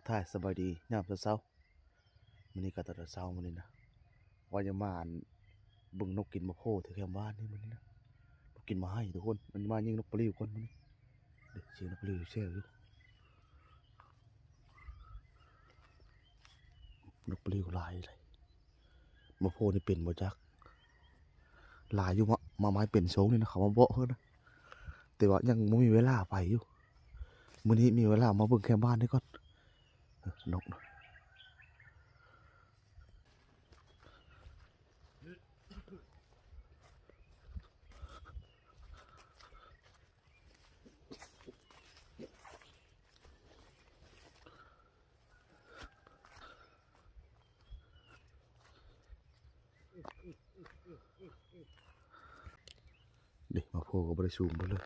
ທາຍສະບາຍດີຍາມເຊົ້າໆ. ມື້ນີ້ກໍຕອນເຊົ້າມື້ນີ້ນະ ວ່າຈະມາ ອັ່ນ ເບິ່ງນົກກິນໝາກໂພແຖວແຄມບ້ານນີ້ມື້ນີ້ນະ. ນົກກິນໝາກໄຮທຸກຄົນ, ມັນມາຍິງນົກປະລິວກ່ອນມື້ນີ້. ເດ້ ສຽງນົກປະລິວແຊວຢູ່. ນົກປະລິວຫຼາຍເດ. ໝາກໂພນີ້ເປັນບໍ່ຈັກ ຫຼາຍຢູ່ ໝາກ ໝາກໄມ້ເປັນໂຊງນີ້ນະ ເຂົາມາເບາະເຮີນນະ ແຕ່ວ່າຍັງບໍ່ມີເວລາໄປຢູ່. ມື້ນີ້ມີເວລາມາເບິ່ງແຄມບ້ານນີ້ກ່ອນ. ເອີ ນົກນະ. ເດ້ ໝາກໂພກໍບໍ່ໄດ້ສູງເບີດເລີຍ.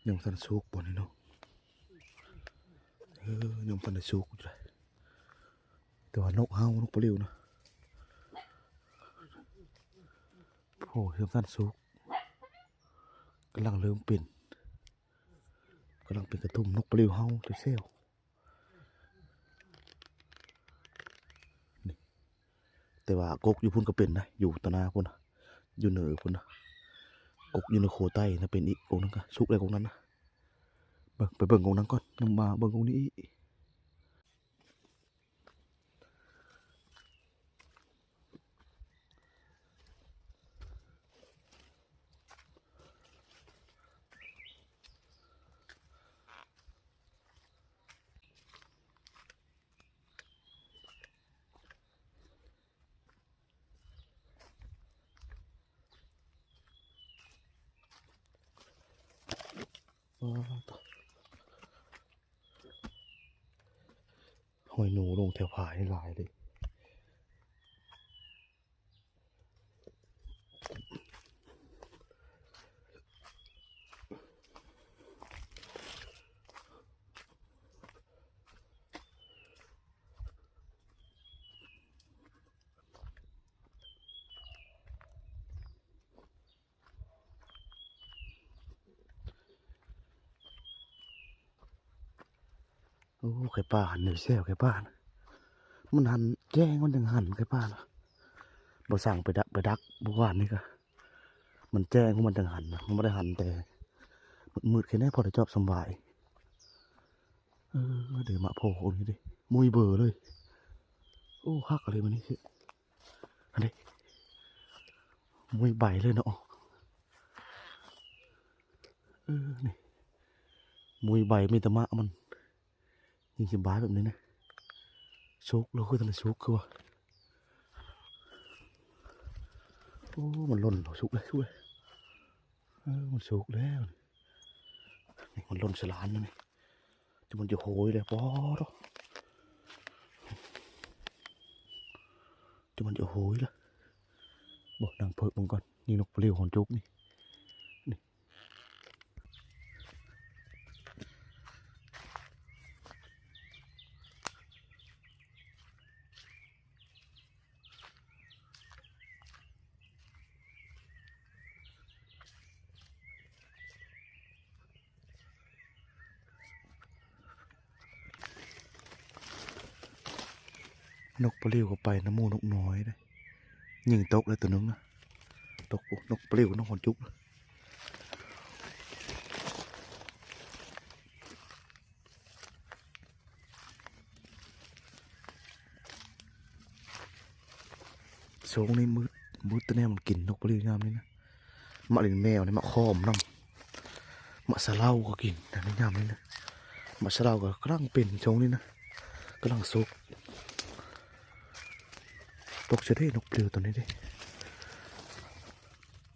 ຍັງບໍ່ທັນສຸກບໍ່ນີ້ເນາະ. ເອີ ຍັງບໍ່ທັນໄດ້ສຸກຢູ່ເດ. ແຕ່ວ່ານົກເຫົ່າ ນົກປະລິວນະ. ໂພຍັງບໍ່ທັນສຸກ ກຳລັງເລີ່ມເປັນ ກຳລັງເປັນກະທຸ່ມ. ນົກປະລິວເຫົ່າແຊວໆ ນີ້. ແຕ່ວ່າກົກຢູ່ພຸ້ນກໍເປັນນະ ຢູ່ຕາໜ້າພຸ້ນນະ ຢູ່ເໜືອພຸ້ນນະ. ກົກຢູ່ໃນໂຄໃຕ້ນະເປັນອີກ. ກົກນັ້ນກໍສຸກແລ້ວ ກົກນັ້ນນະ. ເບິ່ງ ໄປເບິ່ງກົກນັ້ນກ່ອນ ຍັງມາເບິ່ງກົກນີ້ອີກ. ຮອຍໜູລົງແຖວຜານີ້ຫຼາຍເດ. ໂອ້ ໄກ່ປ່າຫັ້ນແຊວ ໄກ່ປ່ານະ. ມັນຫັນແຈ້ງ ມັນຈັ່ງຫັນໄກ່ປ່ານະ. ບໍ່ສັ່ງໄປດັກ ໄປດັກມື້ວານນີ້ກະ ມັນແຈ້ງ ມັນຈັ່ງຫັນນະ. ມັນບໍ່ໄດ້ຫັນແຕ່ມືດໆ ແຄ່ນີ້ພໍໄດ້ຈອບສຳບາຍ. ເອີ ເດ ໝາກໂພນີ້ເດ ມຸຍເບີເລີຍ. ໂອ້ ຄັກເລີຍມື້ນີ້ ອັນນີ້ ມຸຍໃບເລີຍເນາະ. ເອີ ນີ້ ມຸຍໃບ ມີແຕ່ໝາກມັນ ຍິງສະບາຍແບບນີ້ນະ. ສຸກແລ້ວ ຄືທັນໄດ້ສຸກຄືວ່າ. ໂອ້ ມັນຫຼົ່ນແລ້ວ ສຸກແລ້ວ ສຸກແລ້ວ. ເອີ ມັນສຸກແລ້ວ ນີ້ ມັນຫຼົ່ນສະຫຼານແລ້ວນີ້. ຈະມັນຈະໂຫຍແລ້ວ ປອດໂທ້ ຈະມັນຈະໂຫຍແລ້ວ. ບໍ່ ນັ່ງເພີກເບິ່ງກ່ອນ. ນີ້ນົກປະລິວຫອນຈຸກນີ້ ນີ້. ນົກປະລິວກໍໄປນຳໝູ່ນົກນ້ອຍເດ້. ຍິງຕົກແລ້ວໂຕໜຶ່ງນະ. ຕົກ ໂອ້ ນົກປະລິວ ນົກຫອນຈຸກ. ຊ່ວງນີ້ມືດ ມືດແຕ່ແນວມັນກິນ ນົກປະລິວຍາມນີ້ນະ. ມາຫຼິ້ນແມວນີ້ ມາຄອມນຳ ມາສະເລົາກໍກິນໃນຍາມນີ້ນະ. ມາສະເລົາກໍກຳລັງເປັນຊ່ວງນີ້ນະ ກຳລັງສຸກ. ຕົກຊະເດ້ ນົກປະລິວໂຕນີ້ເດ້.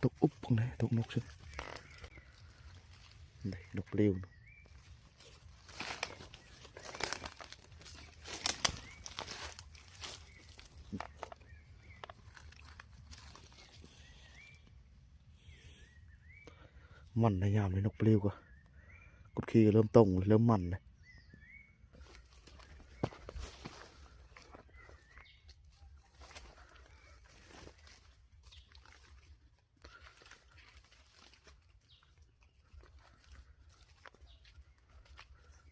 ຕົກອຸບເບິ່ງເດ້ ຕົກນົກຊະເດ້ ນົກປະລິວ. ມັນໃນຍາມນີ້ ນົກປະລິວກໍ ກົດຂີ່ກໍເລີ່ມຕົງ ເລີ່ມມັນແລ້ວ.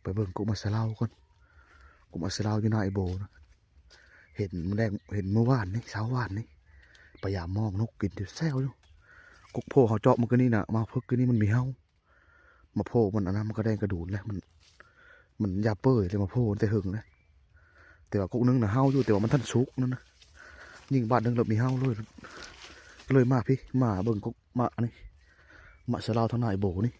ໄປເບິ່ງກົກມາສະເລົາກ່ອນ. ມາສະລາວຢູ່ນາອີໂບນະ ເຫັນມື້ແລງ ເຫັນມື້ວານນີ້ ເຊົ້າວານນີ້ ໄປຢາມມອງນົກກິນຢູ່ແຊວຢູ່ ກົກໂພເຮົາເຈາະມື້ຄືນນີ້ນະ ມາເພິກຄືນນີ້ມັນມີເຫົ່າ ມາໂພມັນອັນນັ້ນ ມັນກະແດງກະດູນແຫຼະ ມັນ ມັນຢາເປີຍເລີຍ ມາໂພແຕ່ເຫິງແລ້ວ ແຕ່ວ່າກົກໜຶ່ງນະເຫົ່າຢູ່ ແຕ່ວ່າມັນທັນສຸກນັ້ນນະ ຍິງບາດໜຶ່ງແລ້ວມີເຫົ່າເລີຍ ເລີຍມາພີ້ ມາເບິ່ງກົກ ມະນີ້ ມະສະລາວທາງນາອີໂບນີ້.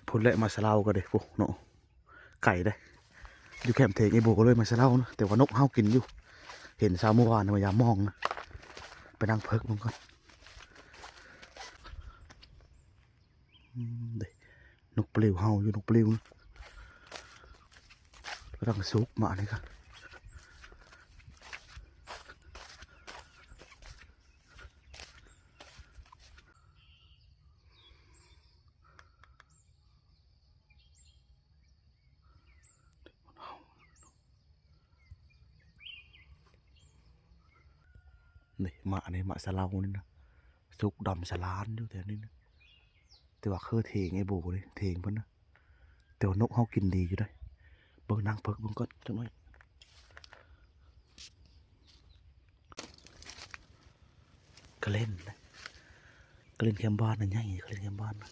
ພຸ້ນແຫຼະມາສະລາວກໍເດ້ ພຸ້ນເນາະ ໄກເດ້ ຢູ່ແຄມເທິງເອໂບກໍເລີຍມາສະລາວນະ ແຕ່ວ່ານົກເຮົາກິນຢູ່ ເຫັນເຊົ້າມື້ວານມາຢາມມອງນະ ໄປນັ່ງເພິກມັນກ່ອນ ອືມ ເດ້ ນົກປະລິວເຮົາຢູ່ ນົກປະລິວນະ ກຳລັງສຸກມານີ້ກະ ນີ້ ມະນີ້ ມະສະເລົານີ້ນະ ສຸກດຳສະຫຼານຢູ່ແຖວນີ້ນະ ແຕ່ວ່າຄືເທິງໄອ້ໂບນີ້ ເທິງເພິ່ນນະ ແຕ່ວ່ານົກເຮົາກິນດີຢູ່ເດ້ ເບິ່ງນາງເພິກເບິ່ງກ່ອນຈັກໜ້ອຍ. ກະເລັນ ກະເລັນແຄມບ້ານນະ ໃຫຍ່ ກະເລັນແຄມບ້ານນະ.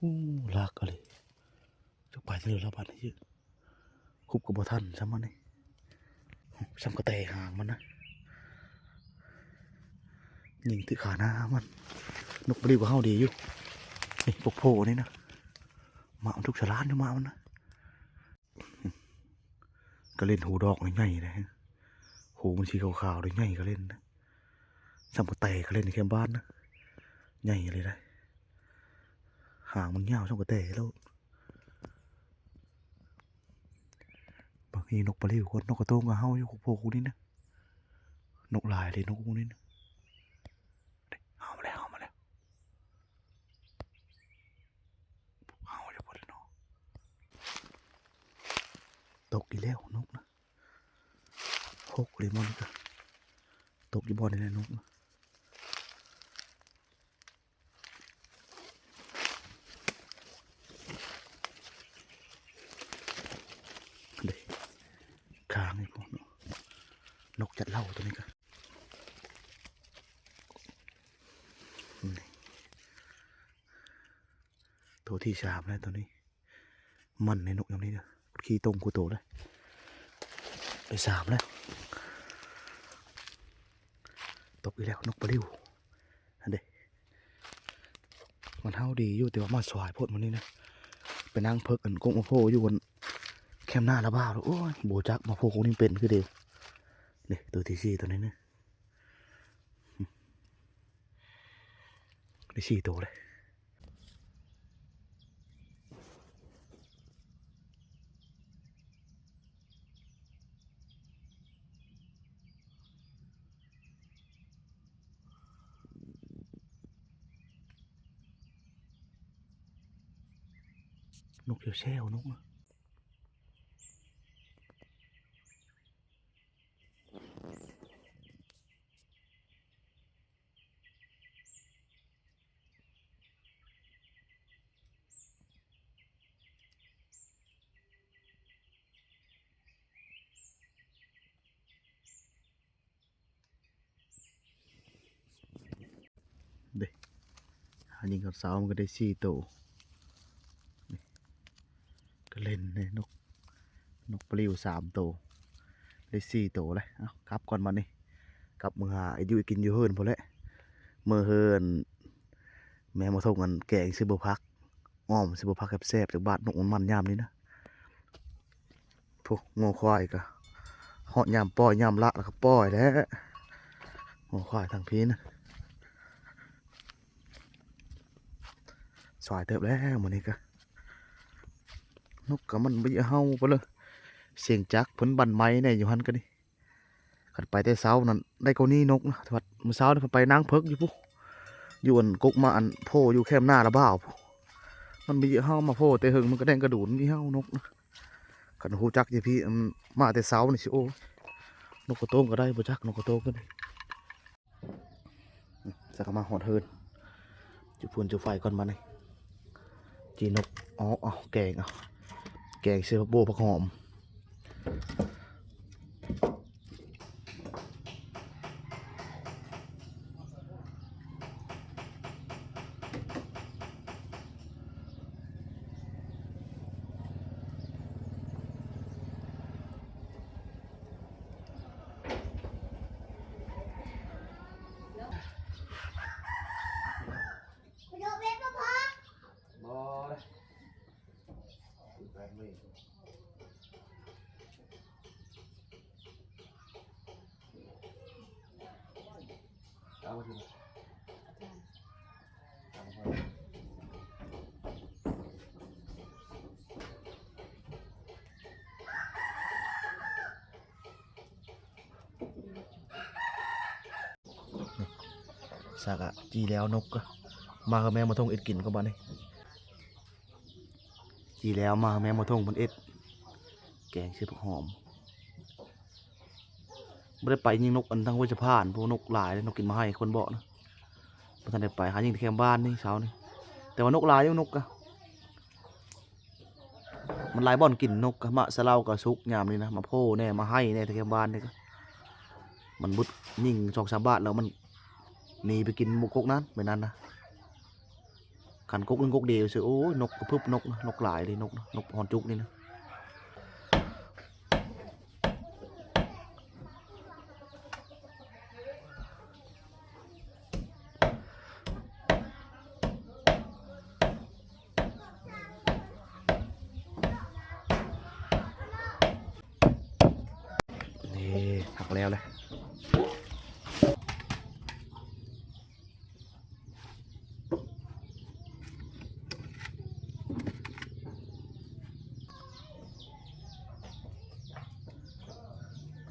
ໂອ້ ລາກກະເລັນ ຈັກໄປທາງໃດລະບາດນີ້ ຄຸບກໍບໍ່ທັນຊ້ຳມັນນີ້ ຊ້ຳກະແຕຫາງມັນນະ ຍິງຖືກຂາໜ້າມັນ. ນົກປະລິວເຮົາດີຢູ່ ນີ້ ພວກໂພນີ້ນະ ມະມັນທຸກສະຫຼານຢູ່ ມະມັນນະ. ກະເລັນຫູດອກນີ້ໃຫຍ່ເດ້ ຫູມັນສີຂາວໆ ນີ້ໃຫຍ່ ກະເລັນນະ ຊ້ຳກະແຕ ກະເລັນແຄມບ້ານນະ ໃຫຍ່ເລີຍເດ້ ຫາງມັນຍາວຊ້ຳກະແຕໂລດ. ບາງທີນົກປະລິວ ກົນນົກກະໂຕ້ງກໍເຫົ່າຢູ່ ພວກພວກນີ້ນະ ນົກຫຼາຍເລີຍ ນົກພວກນີ້ນະ ເຫົ່າມາແລ້ວ ເຫົ່າມາແລ້ວ ເຫົ່າຢູ່ພຸ້ນເນາະ. ຕົກອີກແລ້ວນົກນະ ຫົກເລີຍ ມັນກະຕົກຢູ່ບ່ອນນີ້ແຫຼະນົກນະ. ເດ້ ຄ້າງອີກພວກເນາະ ນົກຈັດເລົາໂຕນີ້ກະ ນີ້ ໂຕທີສາມແລ້ວໂຕນີ້ ມັນໃນນົກຢ່າງນີ້ເດີ ຂີ້ຕົງຄູ່ໂຕເລີຍ ໄປສາມແລ້ວ. ຕົກອີກແລ້ວ ນົກປະລິວ ຫັ້ນເດ້ ມັນເຫົ່າດີຢູ່ ແຕ່ວ່າມາສວາຍໂພດມື້ນີ້ນະ ໄປນັ່ງເພິກອັນກົກມະໂພຢູ່ອັນແຄມນາລະບ່າວ ໂອ້ຍ ບໍ່ຈັກມະໂພກົກນີ້ເປັນຄືເດ ເດ້ ໂຕທີສີ່ໂຕນີ້ນະ. ໄດ້ສີ່ໂຕເລີຍ ນົກແຊວໆ ນົກ. ເດ້ ຍິງຕອນເຊົ້າມັນກໍໄດ້ສີ່ໂຕ ກໍເຫຼັ້ນເດ້ ນົກ ນົກປະລິວສາມໂຕ ໄດ້ສີ່ໂຕເລີຍ. ເອົາ ກັບກ່ອນບັດນີ້ ກັບເມືອຫາເຮັດຢູ່ກິນຢູ່ເຮືອນພຸ້ນແຫຼະ. ເມືອເຮືອນແມ່ໝໍທົງ ອັນແກງໃສ່ເບີຜັກ ອ້ອມໃສ່ເບີຜັກແຊບໆ ຈັກບາດນົກມັນມັນຍາມນີ້ນະ. ໂອ້ ງົວຄວາຍກໍຮອດຍາມປ່ອຍຍາມລະແລ້ວກໍປ່ອຍແລ້ວ ງົວຄວາຍທາງພີ້ນະ. ສາຍເຕີບແລ້ວມື້ນີ້ກະ ນົກກະມັນບໍ່ຢາກເຫົ່າໄປເລີຍ. ສຽງຈັກເພິ່ນບັ້ນໄມ້ແດ່ຢູ່ຫັ້ນກະນີ້. ຄັນໄປແຕ່ເຊົ້ານັ້ນໄດ້ກວ່ານີ້ນົກນະ ແຕ່ວ່າມື້ເຊົ້ານີ້ເພິ່ນໄປນາງເພິກຢູ່ພຸ້ນ ຢູ່ອັນກົກມາອັນໂພຢູ່ແຄມນາລະບ່າວພຸ້ນ. ມັນບໍ່ຢາກເຫົ່າ ມາໂພແຕ່ເຫິງ ມັນກະແດງກະດູນ ມີເຫົ່ານົກນະ. ຄັນຮູ້ຈັກຢູ່ພີ້ ອືມ ມາແຕ່ເຊົ້ານີ້ຊິ ໂອ້ຍ ນົກກະໂຕ້ງກະໄດ້ ບໍ່ຈັກນົກກະໂຕ້ງກະໄດ້. ອືມ ສັກກະມາຮອດເຮືອນ ຈຸດຟືນຈຸດໄຟກ່ອນບາດນີ້. ຈີ່ນົກ ເອົາ ເອົາ ແກງ ເອົາ ແກງໃສ່ຜັກໂບຜັກຫອມ. ສັກກະຈີ່ແລ້ວ ນົກກະມາ ເອົາແມ່ໝໍທົງເຮັດກິນກ່ອນບາດນີ້. ຈີ່ແລ້ວມາ ເອົາແມ່ໝໍທົງເພິ່ນເຮັດແກງໃສ່ຜັກຫອມ. ບໍ່ໄດ້ໄປຍິງນົກອັນທາງຫ້ວຍສະພານ ພວກນົກຫຼາຍເດ້ ນົກກິນໝາກໄຮ່ຄົນເບາະນະ. ບໍ່ທັນໄດ້ໄປ ຫາຍິງແຕ່ແຄມບ້ານນີ້ເຊົ້ານີ້ ແຕ່ວ່ານົກຫຼາຍຢູ່ ນົກກະ ມັນຫຼາຍບ່ອນກິນ ນົກກະ ໝາກສະເລົາກະສຸກຍາມນີ້ນະ ໝາກໂພແດ່ ໝາກໄຮ່ແດ່ ແຖວແຄມບ້ານນີ້ກະ ມັນບຸດຍິງສອງສາມບາດແລ້ວມັນໜີໄປກິນໝູ່ກົກນັ້ນ ແບບນັ້ນນະ. ຄັນກົກໜຶ່ງກົກດຽວຊື່ ໂອ້ຍ ນົກກະພຶບ ນົກນະ ນົກຫຼາຍເດ້ ນົກນະ ນົກຮອນຈຸກນີ້ນະ. ນີ້ ຜັກແລ້ວແຫຼະ.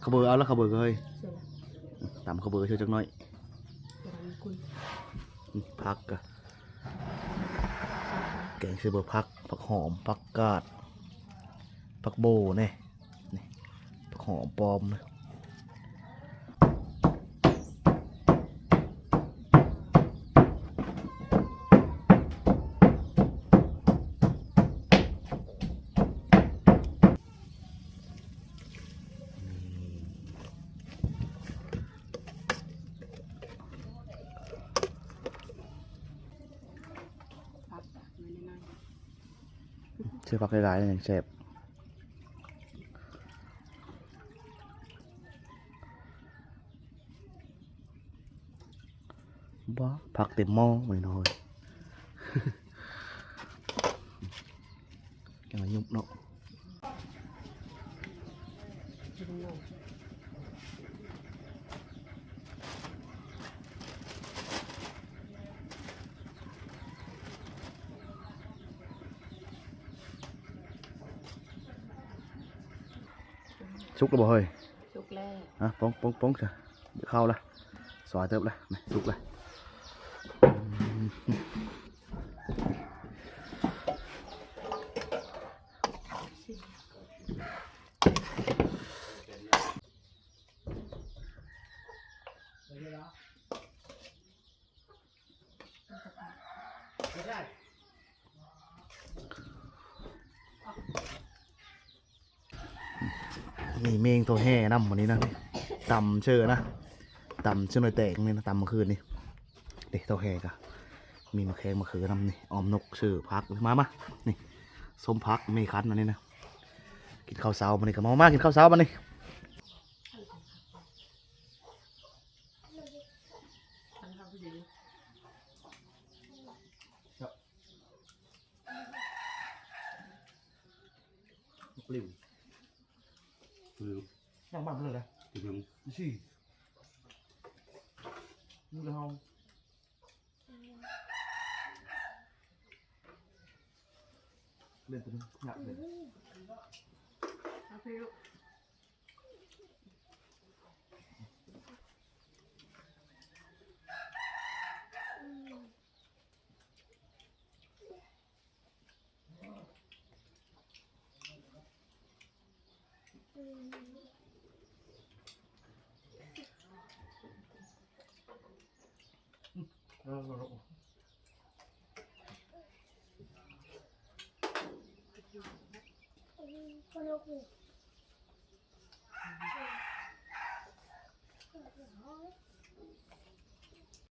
ຂະເບີເອົາລະ ຂະເບີເອີຍ ຕຳຂະເບີເຊີຈັກໜ້ອຍ. ອືມ ຜັກກະ ແກງໃສ່ເບີຜັກ ຜັກຫອມ ຜັກກາດ ຜັກໂບແດ່. ນີ້ ຜັກຫອມປ້ອມນະ. ໃສ່ຜັກຫຼາຍໆ ຈັ່ງແຊບ. ບ້າ ຜັກເຕັມໝໍ້ ໄອ້ນ້ອຍ ຈັ່ງວ່າຍຸບເນາະ. ສຸກແລ້ວບໍ່ເຮີ້ຍ? ສຸກແລ້ວ. ອ່ະ ປົງໆໆ ຊະ ເຂົ້າລະ ສວຍເຕີບລະ ສຸກລະ. ມີແມງທໍ່ແຮ່ນຳມື້ນີ້ນະ ຕຳເຊີນະ ຕຳເຊີໜ້ອຍແຕກນີ້ນະ ຕຳມື້ຄືນນີ້. ເດ້ ຕໍແຮ່ກະ ມີໝາກແຂ້ງໝາກເຂືອນຳນີ້ ອອມນົກ ເສີຜັກ ມາ ມາ ນີ້ ສົ້ມຜັກ ແມ່ຄັນອັນນີ້ນະ. ກິນເຂົ້າເຊົ້າ ມື້ນີ້ກໍມາ ມາກິນເຂົ້າເຊົ້າບັດນີ້. ປລິວ ປລິວ ຍ່າງບ້ານເພິ່ນເລີຍນະ ປລິວ ຊິ ຢູ່ໃນຫ້ອງ ເລ່ນຕົວນີ້ ຍາກເລີຍ ເອົາໄປລູກ. ເອົາ ເອົາ ເອົາ.